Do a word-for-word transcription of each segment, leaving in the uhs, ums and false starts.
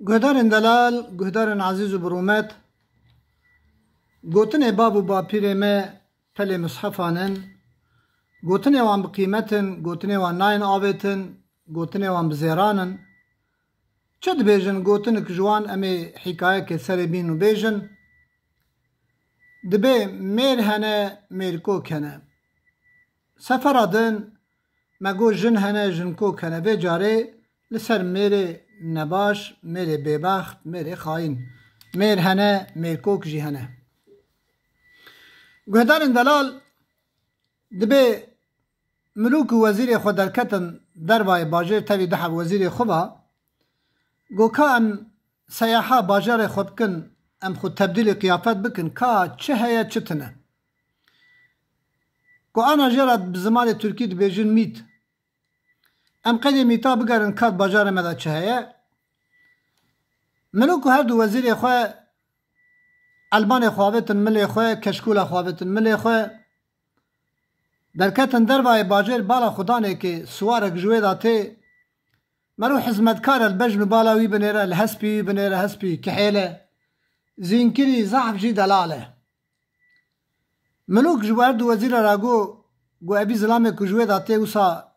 Guhdarên delal, guhdarên ezîz û bi rûmet, gotinê bav û bapîrê me pelê mishefan in, gotinê wan bi qîmet in, gotinê wan nayên avêtin, gotinê wan bi zêran in. Çi dibêjin gotinik ji wan em ê hîkayekê serê bînin û bêjin, dibê mêr hene, mêrkok hene. Sefera din me got jin hene, jinkok hene. Vê carê li ser mêrê nebaş, mêrê bêbext, mêrê xayîn. Mêr hene, mêrkok jî hene. Guhdarên delal, dibê milûk û wezîrê xwe derketin dervayê bajêr, tevî du heb wezîrê xwe va, got ka em seyaha bajarê xwe bikin, em xwe tebdîlê qiyafet bikin, ka çi heye çi tune. Ku ana jê re bi zimanê tirkî dibêjin mît. Em qedê mîta bigerin ka di bajarê me de çi heye. Min û ku her du wezîrê xwe elbanê xwe avêtin milê xwe, keşkûla xwe avêtin milê xwe. Derketin dervayê bajêr, bala xudanê ke siwarek ji wê de tê. Mero hizmetkar e, li bejn û bala wî binêre, li hespî wî binêre, hespî kihêle. Zînkirî zehf jî delal e. Milûk ji bo her du wezîra re got, got, "Evî zilamê ku ji wê de tê wisa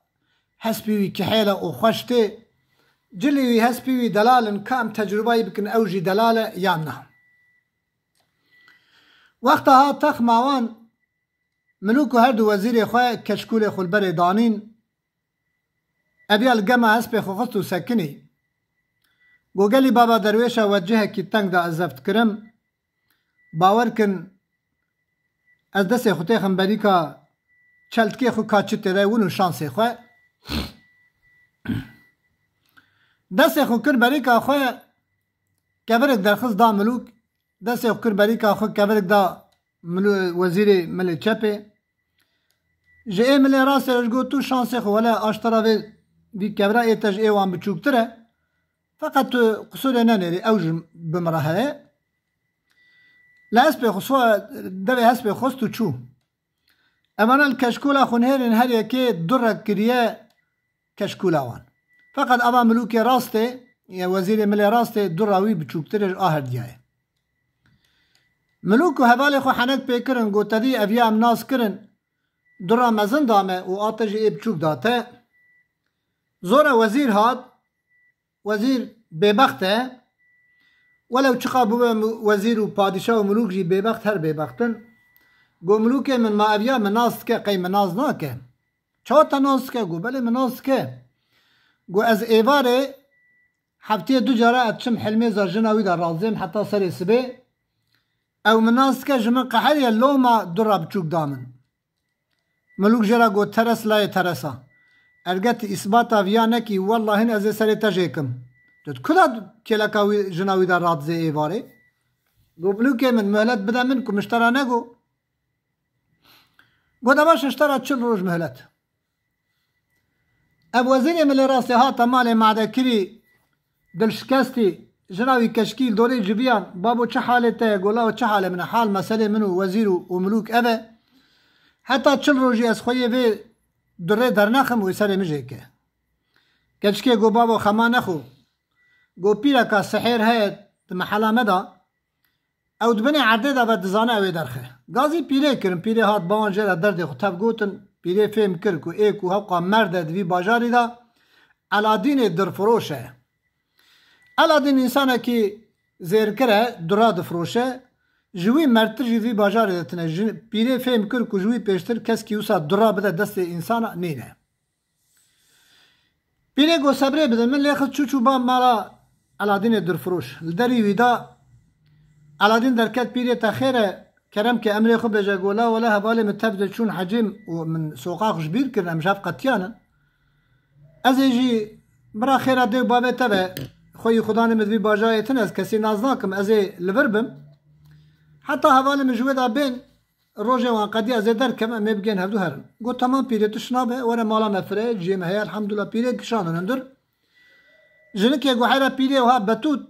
hespî wî kihêl e û xweş tê. Cilî wî, hespî wî delal in, ka em tecrûbayî bikin ew jî delal e yan na?" Wexta hat texma wan, milûk û her du wezîrê xwe keşkûlê xwe li berê danîn. Eviya li gema hespê xwe xist û sekinî. Got, "Gelî baba derwêşa we cihekî teng da ez zeft kirim. Bawer kin ez destê xwe têxim berîka çeltikê xwe ka çi tê de win û şansê xwe." Destê xwe kir berîka xwe, kevirek derxist da milûk. Destê xwe kir berîka xwe, kevirek da milû-, wezîrê milê çepê. Ji ê milê rastê re ji got, "Tu şansê xwe wele aştera vê, vî kevra ê te ji ê wan biçûktir e. Feqet tu qisûrê nenêrî, ew ji bi min re heye." Li hespê xwe, devê hespê xwest û çû. Evana li keşkûla xwe nihêrên her yekê du rek kiriye keşkûla wan. Feqet ava milûkê rastê, ya wezîrê milê rastê, dura wî biçûktir e ji a herdiyayê. Milûk û hevalê xwe henek pê kirin, got, "Te dî eviya em nas kirin, dura mezin da me û a te jî ê biçûk da te." Zora wezîr hat, wezîr bêbext e. Welew çiqa bibe wezîr û padîşah û milûk jî bêbext, her bêbext in. Got, "Milûkê min, ma eviya min nas dike, qey min nas nake?" "Çawa te nas dike?" Got, "Belê min nas dike." Got, "Ez êvarê heftiyê du cara ez çim hilmêza jina wî de razêm heta serê sibê. Ew min nas dike, ji min qeheriye, loma du re biçûk da min." Milûk jê re got, "Teres layê teresa. Erge tu îsbata viya nekî, wellahîn ez ê serê te jêkim." Got, "Ku da kêleka wî, jina wî de radizê êvarê?" Got, "Milûkê min, muhlet bide min ku min ji te re nego." Got, "De baş e, ji te re çil roj muhlet." Ev wezîrê milê rastê hate malê madekirî, dilşikestî, jina wî keşkî li dorê civiyan, "Babo, çi halê te ye?" Got, "Lawo, çi halê min e? Hal meselê min û wezîr û, û milûk ev e. Heta çil rojî ez xweyê vê durê dernexim û wê serê min jêke." Keçikê got, "Babo, xema nexwe." Got, "Pîreka sihêr heye di mehela me de. Ew di binê erdê de be, dizane ew ê derxe." Gazî pîrê kirin, pîrê hat ba wan jê re derdê xwe tev gotin, pîrê fêm kir ku ê ku hewqa merd e di vî bajarî de, Eladînê dirfiroş e. Eladîn însanekî zêrkir e, dura difiroşe, ji wî merdtir jî di vî bajarê de tine. Ji pîrê fêm kir ku ji wî pêştir keskî wisa dura bide destê însana nîne. Pîrê got, "Sebrê bidin." Min lê xist çû çû ba mala Eladînê dirfiroş. Li derî wî da. Eladîn derket, "Pîrê, te xêr e, kerem ke emrê xwe bêje." Got, "La wele, hevalê min tev de çûn hecê û min soqa xwe ji bîr kirin, em ji hev qetiyanin. Ez ê jî bira xêra dê û bavê te ve, xweyî xudanê min di vî bajarê tine, ez kesî nas nakim, ez ê li vir bim. Heta hevalê min ji wê de bên, rojê wan qedî ez ê derkevim, em ê bigên hevdu herin." Got, "Temam pîrê, tu şinabe, were mala me fire, ciyê me heye, elhamdulillah." Pîrê kişandin hundir. Jinikê got, "Heyra pîrê, wiha betût,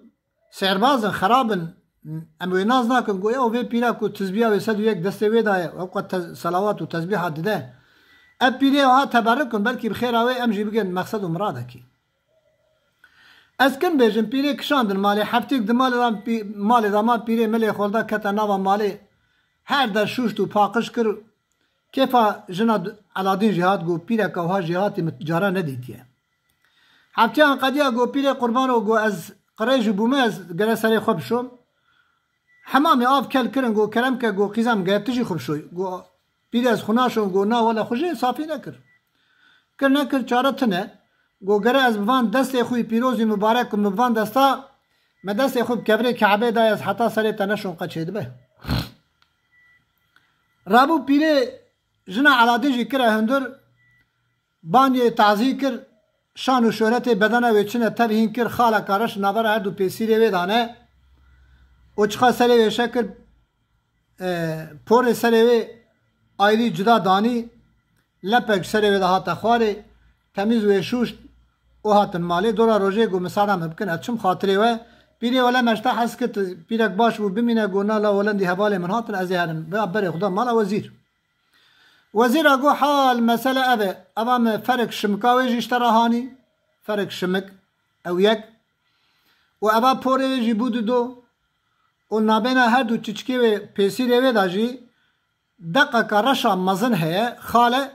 sêrbaz in, xerab in, em wê nas nakin." Got, "Ya, û vê pîra ku tizbiya wê sed û yek destê wê daye, ewqat te-, selawat û tezbîha dide. Ev pîrê wiha teberrik in, belkî bi xêra wê em jî bigên mexsed û miradekî." Ez kin bêjim, pîrê kişandin malê, heftêk di malê de, pî-, malê de ma pîrê milê xwe li da kete nava malê, her der şûşt û paqij kir, kêfa jina d-, Eladîn jî hat, got, pîreka wiha jêhatî min cara nedîtiye. Heftiyan qediya, got, pîrê qurbano, got, ez qirêj bûme, ez gere serê xwe bişom. Hemamê av kel kirin, got, kerem ke, got, qîza min gere tu jî xwe bişoy. Got, pîrê ez xwe naşom, got, na wele xwe jê safî nekir. Kir nekir çare tune. Got, gere ez bi van destê xwe yî pîrozî mubarek û min bi van desta me destê xwe bi kevirê Ke'bê daye, ez heta serê te neşom qe çêdibe. Rabû pîrê jina Eladîn jî kire hundir, bangê tazî kir, şan û şohretê bedena wê çine tev hîn kir, xaleka reş navbera her du pêsîrê wê dane û çiqa serê wê şe kir, e, porê serê wê ayrî cuda danî, lepek ji serê wê de hate xwarê, temîz wê şûşt û hatin malê. Dora rojê got, misada min bikin, ez çim xatirê we. Pîrê wele me ji te hez kir, tu pîrek baş bû, bimîne, got, na la welendî hevalê min hatin, ez ê herim. Berê xwe da mala wezîr. Wezîra got, hal mesele ev e. Eva me ferek şimika wê jî ji te re hanî. Ferek şimik. Ew yek. Û eva porê wê jî bû dido. Û nabêna her du çiçikê wê pêsîrê wê de jî deqeka reşa mezin heye. Xale,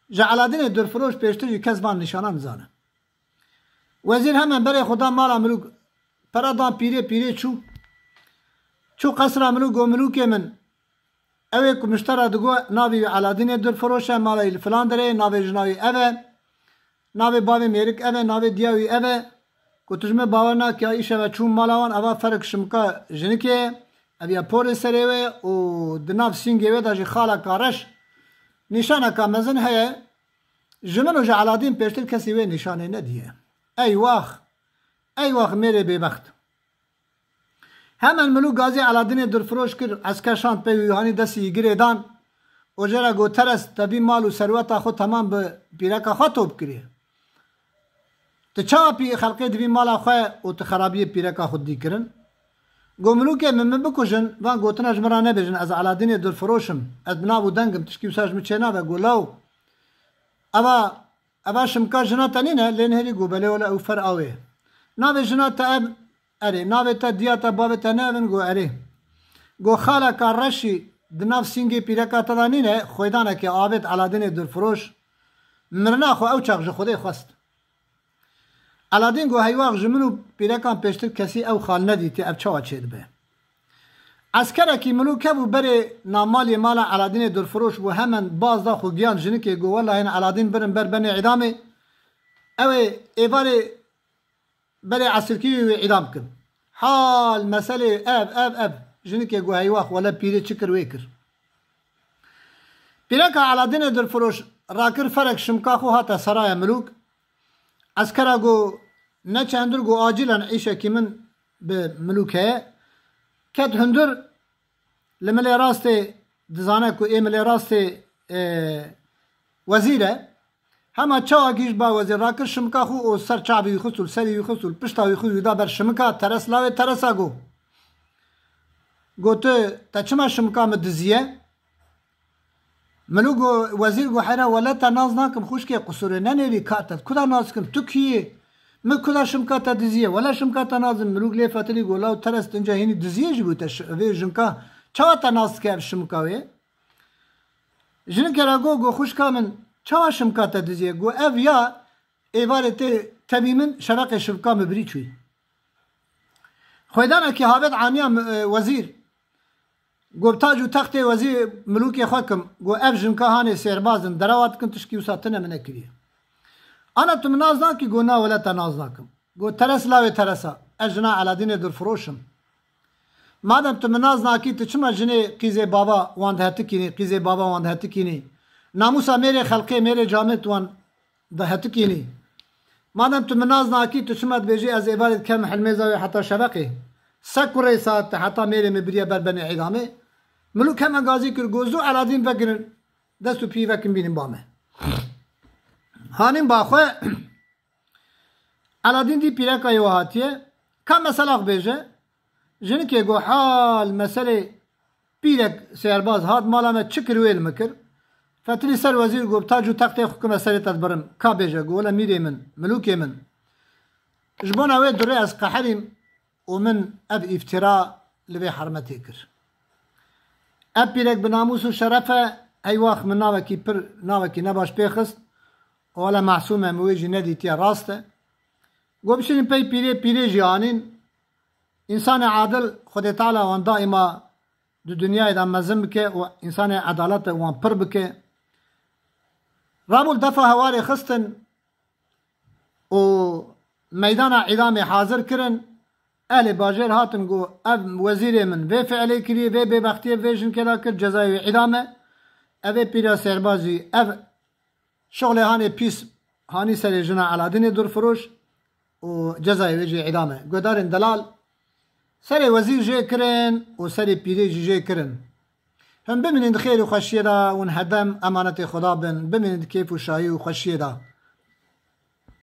ji Eladînê durfiroş pêştir jî kes van nîşana nizane. Wezîr hemen berê xwe da mala milûk, pere dan pîrê, pîrê çû. Çû qesra milûk, got, milûkê min, ew ê ku min ji te re digot, navê wî Eladînê durfiroş e, mala wî li filan derê ye, navê jina wî ev e, navê bavê mêrik ev e, navê diya wî ev e. Got, tu ji min bawer nakî, ya îşeve çûm mala wan, eva ferek şimika jinikê ye, ev ya porê serê wê ye û di nav sîngê wê de jî xaleka reş nîşaneka mezin heye. Ji min û ji Eladîn pêştir kesî wê nîşanê nediye. Ey wax! Ey wax mêrê bêbext! Hemen milûk gazî Eladînê durfiroş kir, esker şand pey wî, hanî destî wî girê dan û jê re got, teres, te vî mal û serweta xwe temam bi pîreka xwe top kiriye. Tu çawa pî xelqê di vî mala xwe û tu xerabiyê pîreka xwe dî kirin? Got, milûkê min, min bikujin, van gotina ji min re nebêjin, ez Eladînê durfiroş im, ez bi nav û deng im, tişkî wisa ji min çênabe. Got, law, eva, eva şimka jina te nîne? Lê nihêrî got, belê wele ew fer aw ê. Navê jina te ev, erê, navê te, diya te, bavê te ne ev in? Got, erê. Got, xaleka reşî di nav sîngê pîreka te de nîne? Xwêdaneke avêt Eladînê durfiroş mirina xwe ew çax ji Xwedê xwest. Eladîn got, heywax, ji min û pîrekan pêştir kesî ew xal nedîtî, ev çawa çêdibe? Eskerekî milûk hebû berê namaliyê mala Eladînê durfiroş bû, hemen baz da xwe giyan jinikê, got, wela hên Eladîn birin ber benê îdamê, ew ê êvarê berê esirkî wî wê îdam kin. Hal meselê ev, ev, ev. Jinikê got, heywax, wele pîrê çi kir wê kir. Pîreka Eladînê durfiroş rakir ferek şimka xwe hate seraya milûk. Eskera got, neçe hundir, got, acîlen îşekî min bi milûk heye. Ket hundir, li milê rastê dizane ku ê milê rastê, e, wezîr e. Hema çawa gihîşt ba wezîr, rakir şimka xwe û ser çavê wî xist û li serê wî xist û li pişta wî xwe wî da ber şimika, teres lawê teresa got. Got, tu, te çima şimika min diziye? Milûk got, wezîr got, hera wele te nas nakim xwişkê, qusûrê nenêrî, ka te kuda nas kim, tu kî yî? Min kuda şimka te diziye, wele şimka te nas dim. Milûk lê fetilî got, law teres, tu inca hînî diziyê jî bû te ş-, vê jinka çawa te nas dike ev şimka wê? Jinikê re got, got, xwişka min, çawa şimka te diziye? Got, ev ya êvarê tê tevî min, şeveqê şimka min birî çûyî. Xwêdanekî havêt aniya mi-, e, wezîr. Got, bi tac û textê wezîr milûkê xwe kim. Got, ev jinka hanê sêrbaz in, derewa dikin, tişkî wisa tune min nekiriye. Ana tu min nas nakî? Got, na wele te nas nakim. Got, teres lawê teresa, ez jina Eladînê durfiroş im. Madem tu min nas nakî, tu çima jinê qîzê bava wan dihetikînî, qîzê bava wan dihetikînî? Namûsa mêrê xelqê, mêrê camêrd wan dihetikînî. Madem tu min nas nakî, tu çima dibêjî ez êvarê dikem hilmêza wê heta şeveqê? Se kurê saet te heta mêrê min biriye ber benê îdamê? Milûk hemen gazî kir, got, zû Eladîn vegirin, dest û piyî vekin bînin ba me. Hanîn ba xwe, Eladîn dî pîreka yê we hatiye, ka mesela xwe bêje. Jinikê got, hal meselê pîrek sêrbaz hat mala me, çi kir wê li min kir. Fetilî ser wezîr got, bi tac û textê xwe kime serê te dibirim. Ka bêje, got, wele mîrê min, milûkê min. Ji bona wê durê ez qehirîm û min ev îftira li vê hermetê kir. Ev pîrek bi namûs û şeref e, heywax min navekî pir, navekî nebaş pê xist û wele masûm e, min wê jî nedîtiye, rast e. Got bişînin pey pîrê, pîrê jî anîn. Însanê adil Xwedê Teala wan daîma di dinyayê de mezin bike û însanê edalet wan pir bike. Rabû li defa hewarê xistin û meydana îdamê hazir kirin. Ehlê bajêr hatin got, ev wezîrê min vê fiilê kiriye, vê bêbextiyê vê jinkê de kir, cezayê wê îdam e. Ev ê pîra sêrbazî, ev şixulê hanê pîs hanî serê jina Eladînê durfiroş û cezayê wê jî îdam e. Guhdarên delal, serê wezîr jê kirin û serê pîrê jî jê kirin. Hûn bimînin di xêr û xweşiyê de, hûn herdem emanetê Xweda bin, bimînin di kêf û şahî û xweşiyê de.